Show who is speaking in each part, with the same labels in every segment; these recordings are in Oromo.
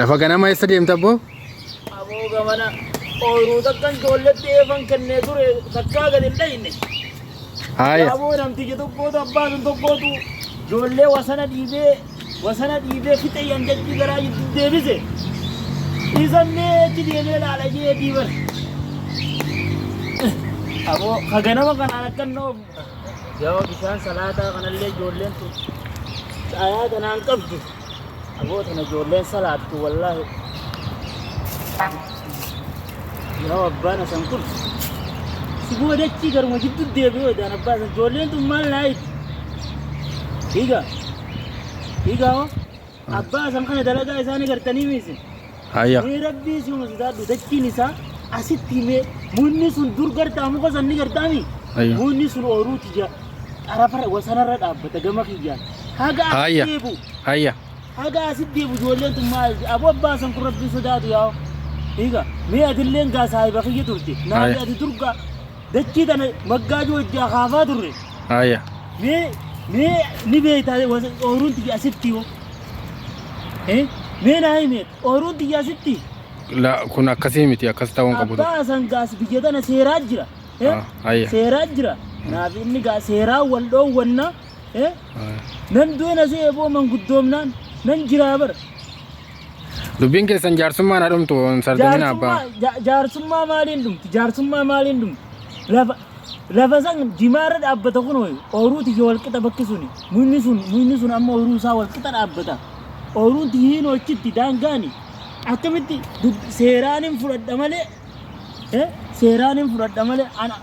Speaker 1: Lafa ganama eessa deemta abboo?
Speaker 2: Aboo gamana ooyiruu takkan ijoolletti eefan kennee ture takkaa gad hin dhayne.
Speaker 1: Haaya.
Speaker 2: Aboo namticha tokkootu abbaa sun tokkootu ijoollee wasana dhiibee wasana dhiibee fixe yan jechii garaa jidduu deebise. Isannee achi deemee laala jee diiban. Aboo ka ganama kanaan akkan na oofu. Yoo bishaan salaataa kanallee ijoolleen tun caayaa tanaan qabdu. Aboo tana ijoolleen salaattu wallaahi. Yoo abbaan asan kun si boodachii garuma jiddu deebi'ee odaan abbaa asan ijoolleen tun maal naa itti. Hiiga. Hiiga hoo. Abbaa asan kana dalagaa isaanii gartanii miisin.
Speaker 1: Hayya.
Speaker 2: Mee rabbii si uma sodaadhu dachiin isaa asitti himee munni sun dur gartaa muka san ni gartaami.
Speaker 1: Ayyo.
Speaker 2: Munni sun ooruu tiyya xarafarra wasanarra dhaabbata gama kiyyaan. Haga asitti
Speaker 1: Hayya.
Speaker 2: deebi'u.
Speaker 1: Hayya.
Speaker 2: Haga asitti deebi'u ijoolleen tun maal aboo abbaa san kun rabbii sodaatu yaa. Hiika mee atilleen gaa saahiba kiyya turte. Naafi
Speaker 1: Ayya.
Speaker 2: ati dur gaa dachii tana maggaajuu wajjaa kaafaa turre.
Speaker 1: Hayya.
Speaker 2: Mee mee ni beektaa ooruun tiyya asitti yoo. Eh? Mee naa himi ooruun tiyya asitti.
Speaker 1: La kun akkasii miti akkas ta'uu hin qabu.
Speaker 2: Abbaa san gaas biyya tana seeraa jira. Eh?
Speaker 1: Ah, ayya.
Speaker 2: Seeraa jira. Naaf inni gaa seeraa wal dhoowwanna. Eh? Nan du'e na se'e boo manguddoomnaan nan jiraa bara.
Speaker 1: Dubbiin keessan jaarsummaan haa dhumtu hin sardamina abbaa.
Speaker 2: Jaarsummaa jaarsummaa maaliin dhumti? Jaarsummaa maaliin dhumti? Lafa lafa san jimaarra dhaabbata kun hoyi ooyiruu tiyya wal qixa bakki suni muyni sun muyni sun amma ooyiruu isaa wal qixa dhaabbata. Ooyiruun tiyya hin hochitti daangaani akkamitti seeraan hin fudhadha malee eh, seeraan hin fudhadha malee ana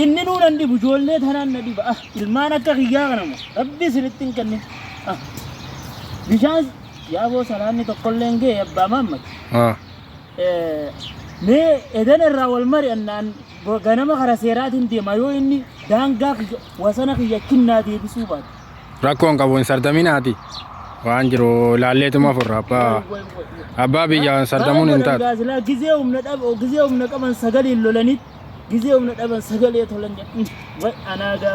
Speaker 2: inni nuu nan dhibu ijoollee tanaan na dhiba ah ilmaan akka kiyyaa kana moo rabbi isinitti hin kennin ah bishaan Yaaboo salaanni tokkollee hin ga'e abbaa Mahammad.
Speaker 1: Ah.
Speaker 2: Mee edana irraa wal mari'annaan ganama kara seeraatiin deema yoo inni daangaa kiyya wasana kiyya kinnaa deebisuu baate.
Speaker 1: Rakkoo hin qabu hin sardaminaati. Waan jiru laalleetuma furra abbaa abbaa biyyaa sardamuun hin taatu.
Speaker 2: Silaa gizee humna dhab gizee humna qaban sagaleen lolanitti gizee humna dhaban sagalee tolan jedhu. Way anaa gaa.